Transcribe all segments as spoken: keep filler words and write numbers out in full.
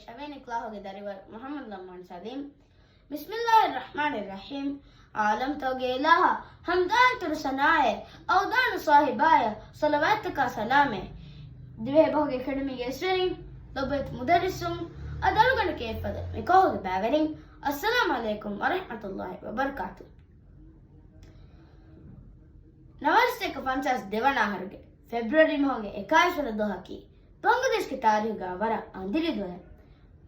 ޝަވިޔަނި ކްލާހުގެ ދަރިވަރު މުޙައްމަދު ލަމާން ސަލީމް. ބިސްމިއްލާހިއްރަޙްމާނިއްރަޙީމް. ޢާލަމްތަކުގެ އިލާހަށް ޙަމްދާން ތުރު ސަނާއެއް، އަވްދާނު ސާހިބާޔަށް ޞަލަވާތްތަކާ ސަލާމެއް. ދިވެހިބަހުގެ އެކަޑަމީގެ އިސްވެރިން، ލޮބުވެތި މުދައްރިސުން، އަދި އަޅުގަނޑަކީ އެއްފަދަ މި ކޯހުގެ ބައިވެރިން، އައްސަލާމް ޢަލައިކުމް ވަރަޙްމަތުﷲ ވަބަރަކާތު. ނަވާރަ ސަތޭކަ ފަންސާސް ދެވަނަ އަހަރުގެ ފެބްރުއަރީ މަހުގެ އެކާވީސް ވަނަ ދުވަހަކީ، ބަންގްލަދޭޝްގެ ތާރީހުގަ ވަރަށް އަނދިރި ދުވަހެއް.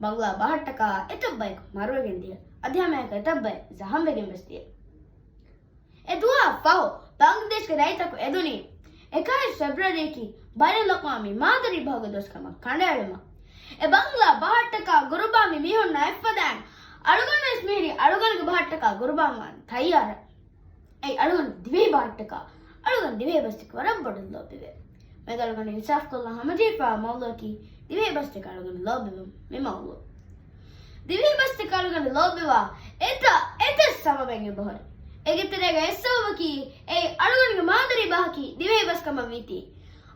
ބަންގްލާ ބަހަށްޓަކާ އެތައް ބަޔަކު މަރުވެގެން ދިޔަ، އަދި ހަމައެކަނި އެތައް ބައެއް ޒަހަމްވެގެން ވެސް ދިޔަ. އެ ދުވަހަށް ފަހު، ބަންގްލަދޭޝްގެ ރައްޔިތަކު އެދުނީ، އެކާވީސް ފެބްރުއަރީއަކީ ބައިނަލްއަޤްވާމީ މާދަރީ ބަހުގެ ދުވަސް ކަމަށް ކަނޑައެޅުމަށް. އެ ބަންގްލާ ބަހަށްޓަކާ ގުރުބާ މި މީހުންނާ އެއްފަދައިން، އަޅުގަނޑުވެސް މިހިރީ އަޅުގަނޑުގެ ބަހަށްޓަކާ ގުރުބާ ވާން ތައްޔާރަށް. އެއީ އަޅުގަނޑު ދިވެހި ބަހަށްޓަކާ އަޅުގަނޑު ދިވެހި ބަސްތަކަށް ވަރަށް ބޮޑަށް ލޯބިވޭ. މިއަދު އަޅުގަނޑު އިންސާފްކޮށްލާ ހަމަޖެހިފާ މައުޟޫޢަކީ ދިވެހި ބަސްތަކަށް އަޅުގަނޑު ލޯބިވުން މި މައުޟޫޢު. ދިވެހި ބަސްތަކަށް އަޅުގަނޑު ލޯބިވާ އެތައް، އެތައް ސަބަބެއް އެބަހުރި. އޭގެ ތެރޭގަ އެއް ސަބަބަކީ، އެއީ އަޅުގަނޑުގެ މާދަރީ ބަހަކީ ދިވެހި ބަސް ކަމަށް ވީތީ.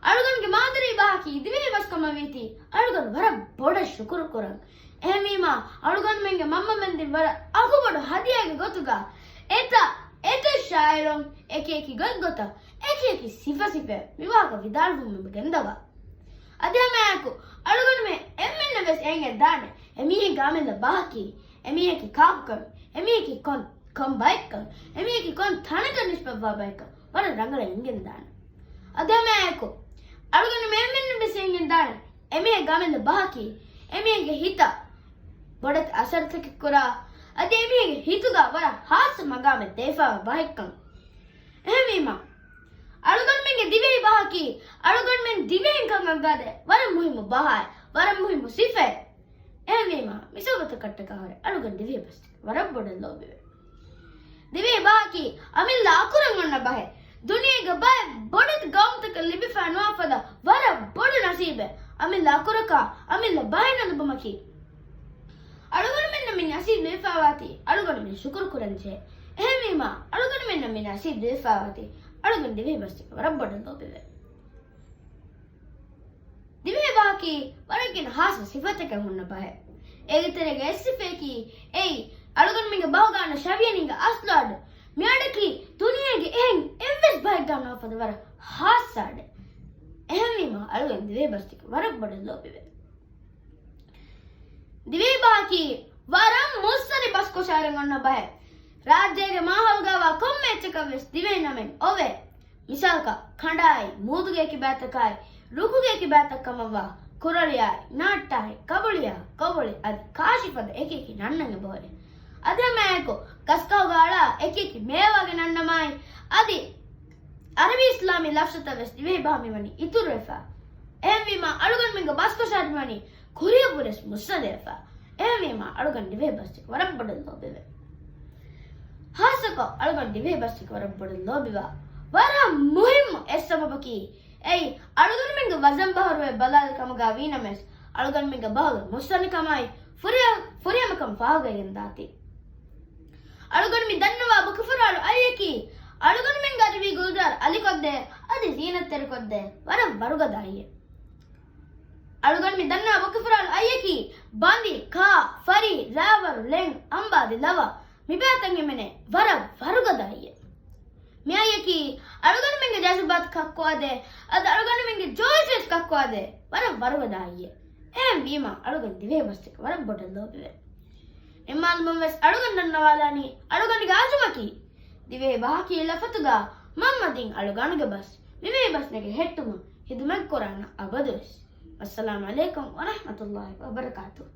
އަޅުގަނޑުގެ މާދަރީ ބަހަކީ ދިވެހި ބަސް ކަމަށް ވީތީ، އަޅުގަނޑު ވަރަށް ބޮޑަށް ޝުކުރު ކުރަން. އެހެންވީމާ، އަޅުގަނޑުމެންގެ މަންމަމެން ދިން ވަރަށް އަގުބޮޑު ހަދިޔާގެ ގޮތުގަ އެތައް، އެތައް ޝާއިރުން އެކިއެކި ގޮތްގޮތަށް، އެކިއެކި ސިފަސިފައި މި ވާހަކަ ވިދާޅުވުމުން ގެންދަވާ. އަދި ހަމައެކު އަޅުގަނޑުމެން އެންމެންނަށް ވެސް އެނގެން ދާނެ، އެމީހެއްގެ އަމިއްލަ ބަހަކީ، އެމީހަކީ ކާކުކަން، އެމީހަކީ ކޮން، ކޮން ބައެއްކަން، އެމީހަކީ ކޮން ތަނަކަށް ނިސްބަތްވާ ބައެއްކަން ވަރަށް ރަނގަޅަށް އެނގެން ދާނެ. އަދި ހަމައެކު އަޅުގަނޑުމެން އެންމެންނަށް ވެސް އެނގެން ދާނެ، އެމީހެއްގެ އަމިއްލަ ބަހަކީ، އެމީހެއްގެ ހިތަށް ބޮޑެތި އަސަރުތަކެއް ކުރާ، އަދި އެމީހެއްގެ ހިތުގަ ވަރަށް ހާއްސަ މަގާމެއް ދެވިފައިވާ ބަހެއްކަން. އެހެންވީމާ، އަޅުގަނޑުމެންގެ ދިވެހި ބަހަކީ، އަޅުގަނޑުމެން ދިވެހިންކަން އަންގާދޭ ވަރަށް މުހިއްމު ބަހާއެއް، ވަރަށް މުހިއްމު ސިފައެއް. އެހެންވީމާ، މި ސަބަބުތަކަށްޓަކާ ހުރެ އަޅުގަނޑު ދިވެހި ބަސް ވަރަށް ބޮޑަށް ލޯބިވޭ. ދިވެހި ބަހަކީ އަމިއްލަ އަކުރެއް އޮންނަ ބަހެއް. ދުނިޔޭގެ ބައެއް ބޮޑެތި ގައުމުތަކަށް ލިބިފަ ނުވާ ފަދަ ވަރަށް ބޮޑު ނަސީބެއް. އަމިއްލަ އަކުރަކާ، އަމިއްލަ ބަހެއް ނުލިބުމަކީ. އަޅުގަނޑުމެންނަށް މި ނަސީބު ލިބިފައިވާތީ، އަޅުގަނޑުމެން ޝުކުރު ކުރަން ޖެހޭ. އެހެންވީމާ، އަޅުގަނޑުމެންނަށް މި ނަސީބު ލިބިފައިވާތީ، އަޅުގަނޑު ދިވެހި ބަސްތަކަށް ވަރަށް ބޮޑަށް ލޯބިވޭ. ދިވެހި ބަހަކީ ވަރަށް ގިނަ ހާއްސަ ސިފަތަކެއް ހުންނަ ބަހެއް. އޭގެ ތެރޭގަ އެއް ސިފައަކީ، އެއީ އަޅުގަނޑުމެންގެ ބަހުގަ އަންނަ ޝަވިޔަނީގެ އަސްލު އަޑު. މި އަޑަކީ ދުނިޔޭގެ އެހެން އެއްވެސް ބަހެއްގަ ނުވާ ފަދަ ވަރަށް ހާއްސަ އަޑެއް. އެހެންވީމާ، އަޅުގަނޑު ދިވެހި ބަސްތަކަށް ވަރަށް ބޮޑަށް ލޯބިވޭ. ދިވެހި ބަހަކީ ވަރަށް މުއްސަރި ބަސްކޮށާރެއް އޮންނަ ބަހެއް. ރާއްޖޭގެ މާހައުލުގައިވާ ކޮންމެ އެއްޗަކަށް ވެސް ދިވެހި ނަމެއް އޮވޭ. މިސާލަކަށް، ކަނޑާއި، މޫދުގެ އެކި ބައިތަކާއި، ރުކުގެ އެކި ބައިތައް ކަމަށްވާ، ކުރޮޅިއާއި، ނާއްޓާއި، ކަބުޅިއާ، ކޮވޮޅި އަދި ކާށި ފަދަ އެކި އެކި ނަންނަން އެބަހުރޭ. އަދި ހަމައެކު، ގަސްގަހުގަ އަޅާ އެކި އެކި މޭވާގެ ނަންނަމާއި، އަދި އަރަބި އިސްލާމީ ލަފްޒުތައް ވެސް ދިވެހި ބަހަށް މިވަނީ އިތުރުވެފަ. އެހެންވީމާ، އަޅުގަނޑުމެންގެ ބަސްކޮށާރި މިވަނީ ކުރިއަށްވުރެސް މުއްސަނދެވެފަ. އެހެންވީމާ، އަޅުގަނޑު ދިވެހި ބަސްތަކަށް ވަރަށް ބޮޑަށް ލޯބިވޭ. ހާއްސަކޮށް، އަޅުގަނޑު ދިވެހި ބަސްތަކަށް ވަރަށް ބޮޑަށް ލޯބިވާ ވަރަށް މުހިއްމު އެއް ސަބަބަކީ، އެއީ އަޅުގަނޑުމެންގެ ވަޒަން ބަހަރުވެ ބަލާލި ކަމުގަ ވީނަމަވެސް، އަޅުގަނޑުމެންގެ ބަހުގެ މުއްސަނދިކަމާއި ފުރިހަ-، ފުރިހަމަކަން ފާހަގަވެގެން ދާތީ. އަޅުގަނޑު މި ދަންނަވާ ބުކިފުރާޅު އައިއަކީ، އަޅުގަނޑުމެންގެ އަރިވީ ގުލްޒާރު އަލިކޮށްދޭ، އަދި ޒީނަތްތެރިކޮށްދޭ ވަރަށް ވަރުގަދަ އައްޔެއް. އަޅުގަނޑު މި ދަންނަވާ ބުކިފުރާޅު އައްޔަކީ، ބަނދި، ކާ، ފަރި، ރާވަރު، ލެން، އަނބާދި، ލަވަ، މި ބައިތައް ހިމެނޭ ވަރަށް ވަރުގަދަ އައްޔެއް. މި އައްޔަކީ އަޅުގަނޑުމެންގެ ޖަޒުބާތު ކައްކުވާދޭ، އަދި އަޅުގަނޑުމެންގެ ޖޯޝް ވެސް ކައްކުވާދޭ ވަރަށް ވަރުގަދަ އައްޔެއް. އެހެންވީމާ، އަޅުގަނޑު ދިވެހި ބަސްތަކަށް ވަރަށް ބޮޑަށް ލޯބިވޭ. އެއްމާލުމުން ވެސް އަޅުގަނޑު ދަންނަވާލާނީ، އަޅުގަނޑުގެ އަޒުމަކީ، ދިވެހި ބަހަކީ ލަފަތުގަ މަންމަ ދިން އަޅުގަނޑުގެ ބަސް، މިވެރި ބަސް ނެގި ހެއްޓުމަށް ހިދުމަތް ކުރާނަން އަބަދުވެސް. އައްސަލާމް ޢަލައިކުމް ވަރަޙްމަތުﷲ ވަބަރަކާތުހު.